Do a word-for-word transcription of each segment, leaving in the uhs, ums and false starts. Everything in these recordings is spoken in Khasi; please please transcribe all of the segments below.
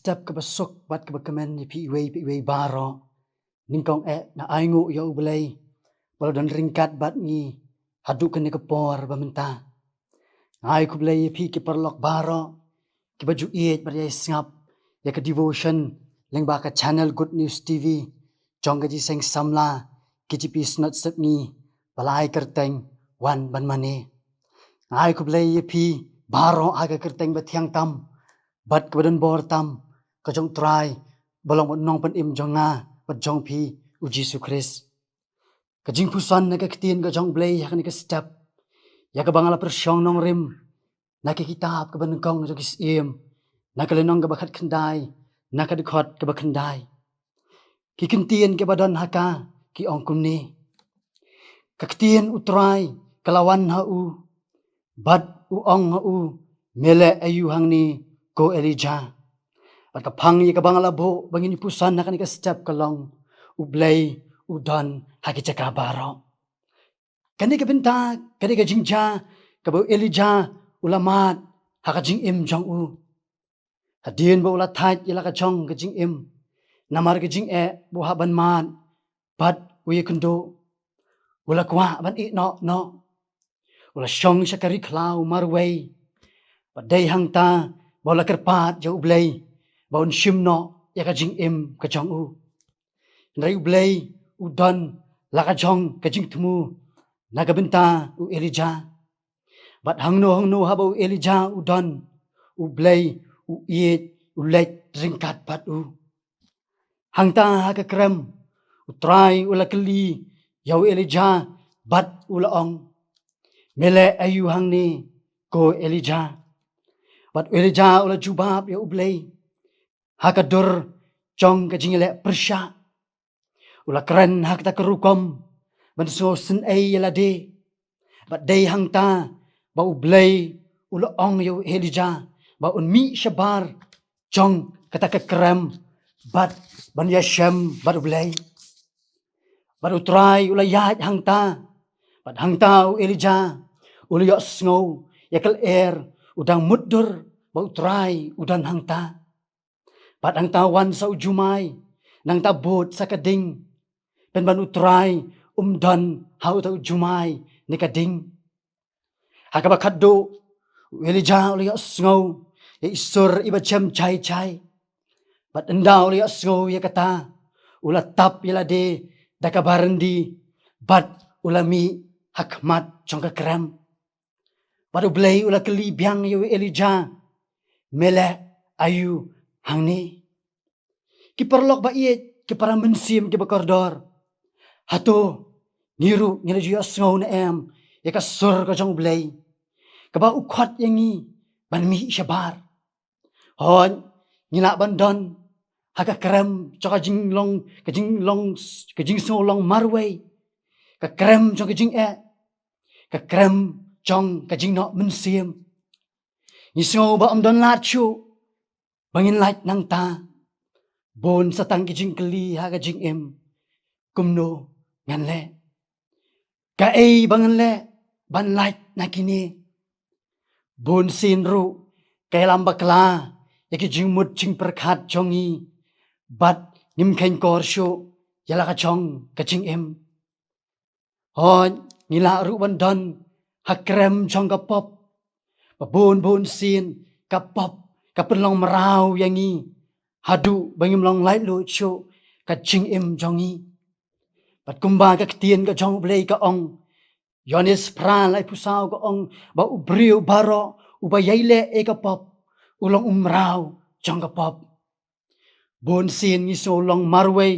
step kaba suk bad kaba kmen ïa phi iwei pa iwei baroh. Nyngkong eh, nga ainguh ïa U Blei ba la don ryngkat bad ngi haduh kane ka por ba mynta. Nga ai khublei ïa phi ki paralok baroh kiba ju ïeit bad ïai sngap ïa ka devotion lyngba ka channel Good News T V jong ka Jingïaseng Samla K J P Synod Sepngi ba la ai kyrteng Wan Ban Mane. Nga ai khublei ïa phi baroh ha ka kyrteng ba thiang tam bad kaba don bor tam ka jong U Trai ba long U Nongpynim jong nga bad jong phi, U Jisu Khrist. Ka jingpuson na ka Ktien ka jong U Blei ha kane ka step, ïa kaba nga la pyrshang nongrim na ka kitab kaba nyngkong jong ki Syiem, na ka lynnong kaba khatkhyndai, na ka dkhot kaba khyndai. Ki kyntien kiba don ha ka ki ong kumne: Ka ktien U Trai ka la wan ha u, bad u ong ha u, me leh aïu hangne, ko Elijah? Bad ka phang ïa kaba nga la buh ba ngin ïa puson ha kane ka step ka long: U Blei u don ha ki jaka baroh. Kane ka bynta ka dei ka jingjia kaba u Elijah u la mad ha ka jingim jong u. Hadien ba u la thait ïa la ka jong ka jingim, namar ka jingeh ba u hap ban mad bad u ïakynduh, u la kwah ban ïeh noh noh. U la shong sha ka ri khlaw marwei. Bad dei hangta ba u la kyrpad ïa U Blei ba un shim noh ïa ka jingim ka jong u. Hynrei U Blei u don la ka jong ka jingthmu na ka bynta u Elijah. Bad hangno hangno haba u Elijah u don, U Blei u ïeit, u leit ryngkat bad u. Hangta ha ka krem, U Trai u la kylli ïa u Elijah bad u la ong: Me leh aïu hangne, ko Elijah? Bad u Elijah u la jubab ïa U Blei ha ka dur jong ka jingïaleh pyrshah. U la kren ha kata ka rukom ban sngewsynei ïa lade. Bad dei hangta ba U Blei u la ong ïa u Elijah ba un mih shabar jong kata ka krem bad ban ïashem bad U Blei. Bad U Trai u la ïaid hangta. Bad hangta u Elijah u la ïohsngew ïa ka lyer u dang mutdur ba U Trai u don hangta. Bad hangta wan sa u jumai, nangta bud sa ka ding, pynban U Trai um don ha uta u jumai ne ka ding. Ha kaba khatduh, u Elijah u la ïohsngew ïa i sur iba jem jai jai. Bad ynda u la ïohsngew ïa kata, u la tap ïa lade da ka baryndi, bad u la mih ha khmat jong ka krem. Bad U Blei u la kylli biang ïa u Elijah: Me leh aïu hangne? Ki paralok ba ïeit, ki para mynsiem kiba kordor, hato ngi ruh ngi la ju ïohsngew ne em ïa ka sur ka jong U Blei kaba u khot ïa ngi ban mih shabar? Hooid, ngi lah ban don ha ka krem jong ka jinglong, ka jinglong, ka jingsngew long marwei, ka krem jong ka jingeh, ka krem jong ka jingnoh mynsiem. Ngi sngew ba ym don lad shuh ba ngin lait nangta. Bun sa tang ki jingkylli ha ka jingim: Kumno ngan leh? Kaei ba ngan leh ban lait na kine? Bun sien ruh ka ïalam bakla ïa ki jingmut jingpyrkhat jong ngi, bad ngim kheiñ kor shuh ïa la ka jong ka jingim. Hooid, ngi lah ruh ban don ha krem jong ka pop. Ba bun bun sien ka pop ka pynlong mraw ïa ngi, haduh ba ngim long laitluid shuh ka jingim jong ngi. Bad kumba ka ktien ka jong U Blei ka ong, Ïoannis phra laiphew saw ka ong ba u briew baroh uba ïai leh ïa ka pop u long u mraw jong ka pop. Bun sien ngi sngew long marwei,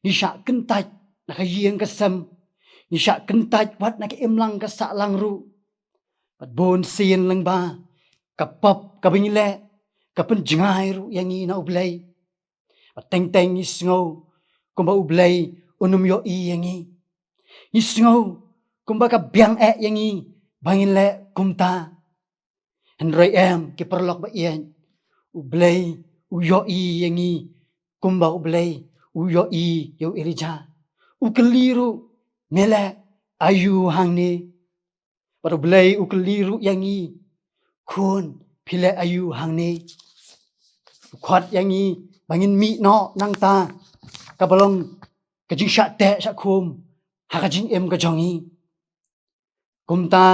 ngi shah kyntait na ka ïing ka sem, ngi shah kyntait wat na ka imlang ka sahlang ruh. Bad bun sien lyngba ka pop kaba ngi leh ka pynjngai ruh ïa ngi na U Blei. Bad teng teng ngi sngew kumba U Blei un ym ïohi ïa ngi. Ngi sngew kumba ka biang eh ïa ngi ba ngin leh kumta. Hynrei em ki paralok ba ïeit, U Blei u ïohi ïa ngi kumba U Blei u ïohi ïa u Elijah. U kylli ruh, me leh aïu hangne? Bad U Blei u kylli ruh ïa ngi, khun, phi leh aïu hangne? Pynkhot ïa ngi ba ngin mih noh nangta kaba long ka jingshah teh shah khum ha ka jingim ka jong ngi. Kumta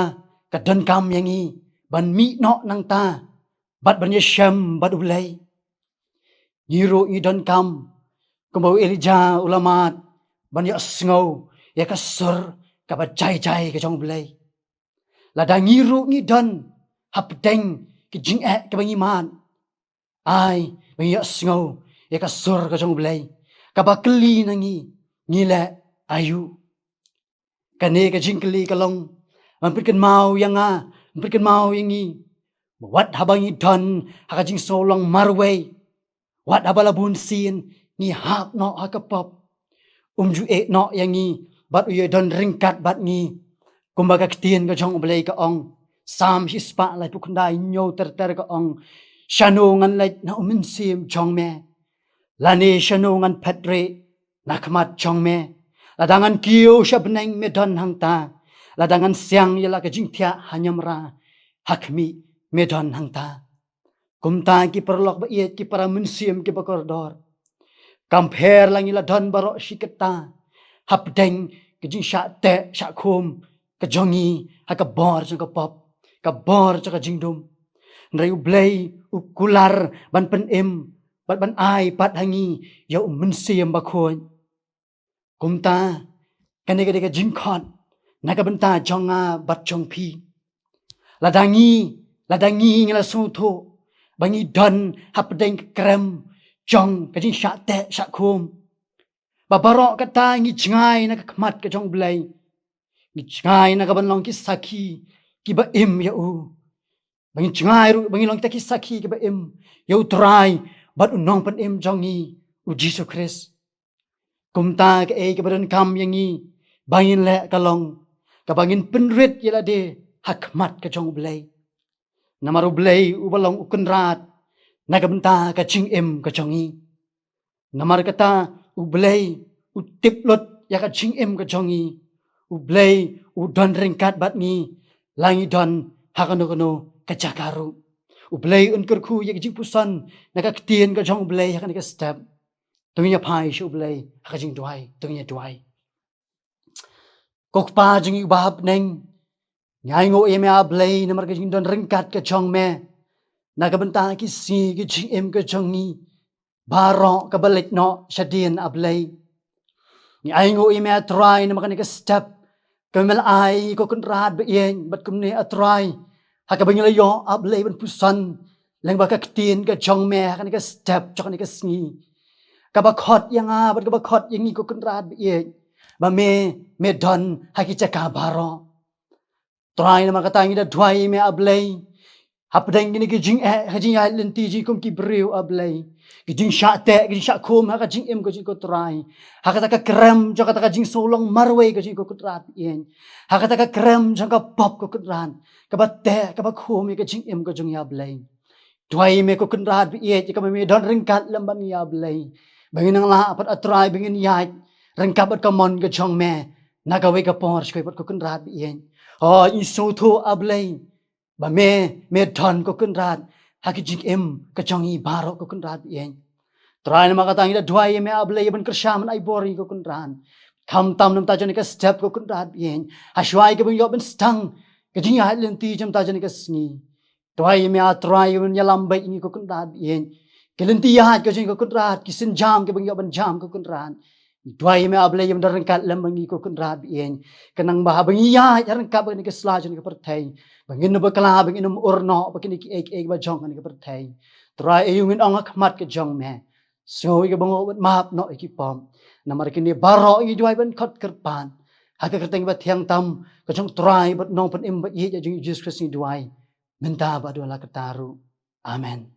ka donkam ïa ngi ban mih noh nangta bad ban ïashem bad U Blei. Ngi ruh ngi donkam kumba u Elijah u la mad ban ïohsngew ïa ka sur kaba jai jai ka jong U Blei. Lada ngi ruh ngi don hapdeng ka jingeh kaba ngi mad, ai ba ngi ïohsngew ïa ka sur ka jong U Blei kaba kylli na ngi, ngi leh aïu. Kane ka jingkylli ka long ban pynkynmaw ïa nga, ban pynkynmaw ïa ngi, wat haba ngi don ha ka jingsngewlong marwei, wat haba la bun sien ngi hap noh ha ka pop, um ju ïeh noh ïa ngi bad u ïadon ryngkat bad ngi. Kumba ka ktien ka jong U Blei ka ong, Salm shispah laiphew khyndai, hynñiew ter ter ka ong, shano ngan leit na U Mynsiem jong me? Lane shano ngan phet rieh na khmat jong me? Lada ngan kiew sha bneng, me don hangta. Lada ngan siang ïa la ka jingthiah ha niamra, ha khmih, me don hangta. Kumta ki paralok ba ïeit, ki para mynsiem kiba kordor, kam pher la ngi la don baroh shi katta hapdeng ka jingshah teh shah khum ka jong ngi ha ka bor jong ka pop, ka bor jong ka jingdum, hynrei U Blei u kular ban pynim bad ban ai pat ha ngi ïa U Mynsiem Bakhuid. Kumta kane ka dei ka jingkhot na ka bynta jong nga bad jong phi. Lada ngi, lada ngi ngi la sngewthuh ba ngi don hapdeng ka krem jong ka jingshah teh shah khum, ba baroh katta ngi jngai na ka khmat ka jong U Blei, ngi jngai na ka ban long ki sakhi kiba im ïa u, ba ngi jngai ruh ba ngi long kita ki sakhi kiba im ïa U Trai bad U Nongpynim jong ngi, U Jisu Khrist. Kumta kaei kaba donkam ïa ngi ba ngin leh ka long kaba ngin pynrit ïa lade ha khmat ka jong U Blei. Namar U Blei uba long U Kynrad na ka bynta ka jingim ka jong ngi. Namar kata U Blei u tip lut ïa ka jingim ka jong ngi. U Blei u don ryngkat bad ngi la ngi don ha kano kano ka jaka ruh. U Blei un kyrkhu ïa ka jingpuson na ka ktien ka jong U Blei ha kane ka step. To ngin ïa phai sha U Blei ha ka jingduwai, to ngin ïa duwai. Ko Kpa jong ngi uba ha bneng, ngi ainguh ïa me A Blei namar ka jingdon ryngkat ka jong me na ka bynta ki sngi ki jingim ka jong ngi baroh kaba leit noh shadien A Blei. Ngi ainguh ïa me A Trai namar kane ka step kaba me la ai ko Kynrad ba ïeit, bad kumne A Trai ha kaba ngi la ïoh A Blei ban puson lyngba ka ktien ka jong me ha kane ka step jong kane ka sngi, kaba khot ïa nga bad kaba khot ïa ngi ko Kynrad ba ïeit, ba me, me don ha ki jaka baroh. Trai namar kata ngi da duwai ïa me A Blei, hapdeng kine ki jingeh, ha ka jingïaid lynti jong ngi kum ki briew A Blei, ki jingshah teh, ki jingshah khum ha ka jingim ka jong ngi ko Trai, ha kata ka krem jong kata ka jingsngewlong marwei ka jong ngi ko Kynrad ba ïeit, ha kata ka krem jong ka pop ko Kynrad, kaba teh kaba khum ïa ka jingim ka jong ngi A Blei. Duwai ïa me ko Kynrad ba ïeit, ïa kaba me don ryngkat lem bad ngi A Blei, ba ngin nang lah pat A Trai ba ngin ïaid ryngkat bad ka mon ka jong me na kawei ka por sha kawei pat ko Kynrad ba ïeit. O, ngi sngewthuh A Blei ba me, me don ko Kynrad ha ka jingim ka jong ngi baroh ko Kynrad ba ïeit. Trai namar kata ngi da duwai ïa me A Blei ïa ban kyrshan ban ai bor ïa ngi ko Kynrad, khamtam na ka bynta jong kane ka step ko Kynrad ba ïeit, ha shuwa kaba ngi ïoh ban sdang ka jingïaid lynti jong kane ka sngi. Duwai ïa me A Trai ïa ban ïalam beit ïa ngi ko Kynrad ba ïeit, ki lynti ïaid ka jong ngi ko Kynrad, ki sienjam kiba ngi ïoh ban jam ko Kynrad. Duwai ïa me A Blei ïa ban don ryngkat lem bad ngi ko Kynrad ba ïeit, khnang ba haba ngi ïaid ryngkat bad kane ka sla jong kane ka pyrthei, ba ngin ym bakla, ba ngin ym ur noh bad kine kiei kiei kiba jong kane ka pyrthei. Trai, aïu ngin ong ha khmat ka jong me? Sngew ïa ka byngaw bad map noh ïa ki pop. Namar kine baroh ngi duwai ban khot kyrpad ha ka kyrteng ba thiang tam ka jong U Trai bad U Nongpynim ba ïeit jong ngi U Jisu Khrist ngi duwai, mynta bad haduh la katta ruh. Amen.